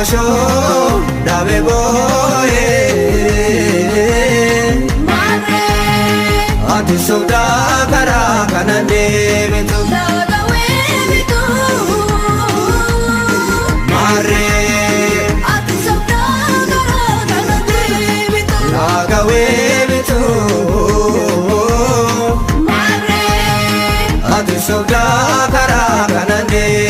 Goshoo dhabe booyee. Ati sobdaa karaa kana deebitu. Maarree laagawee bitu. Ati sobdaa karaa kana deebitu.